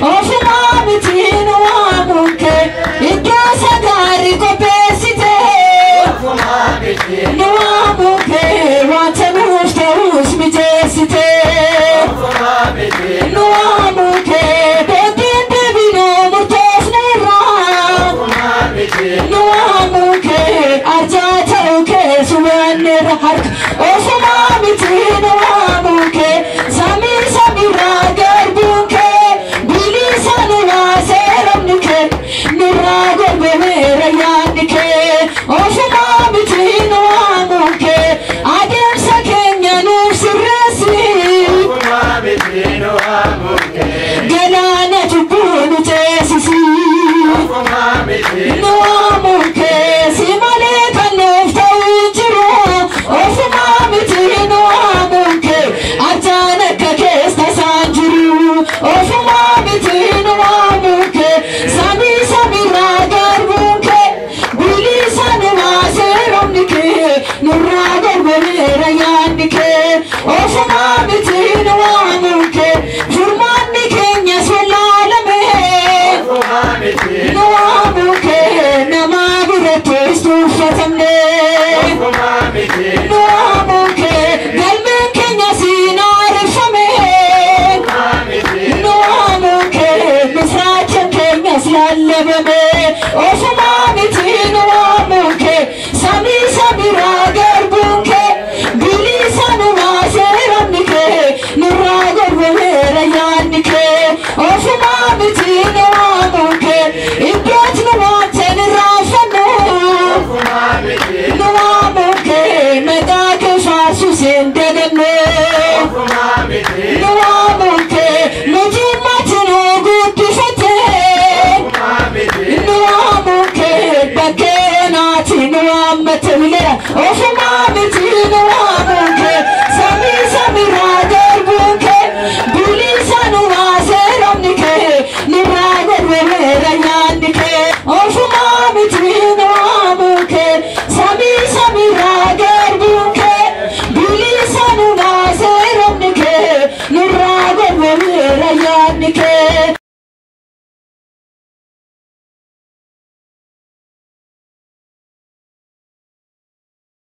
Ofumaa miti nu waamuun kee iddoo sagaarii qopheessite. Nu waamuun kee wanta nuuf ta'us mijeessite. Nu waamuun kee booddeen deebinuu murtoofneerra. Nu waamuun kee arjaa ta'uu kee sumanneerra harka. Ofumaa miti nu waamuun kee samii samiirraa garbuun kee bilisa nu baasee rabni kee nurraa gorbameera yaadni kee. Ofumaa miti nu waamuun kee adeemsa keenya nuuf sirreessi. Galaana cubbuu nu ceesisi. Nu waamuun kee si malee kan nuuf ta'u hin jiru. Ofumaa miti nu waamuun kee arjaan akka keessa tasaan jiru. Ofumaa miti nu waamuun kee samii samiirraa garbuun kee bilisa nu baasee rabni kee nurraa gorbameera yaadni kee. Ofumaa miti nu waamuun kee furmaanni keenyas wallaalame. Nu waamuun kee nama birattis tuffatamne. Nu waamuun kee galmeen keenya siin haareffame. Nu waamuun kee misraachaan keenyas lallabame. Ofumaa miti nu waamuun kee samii samiirraa garbuun kee bilisa nu baasee rabni kee nurraa gorbameera yaadni kee. Ofumaa miti nu waamuun kee iddoot nu waamteen irraanfannu. Nu waamuun kee maqaa kee faarsuus hin daganne. Nu waamuun kee mootummaatti nu guddifate. Nu waamuun kee bakkee naati nu waammate wileera. Ofumaa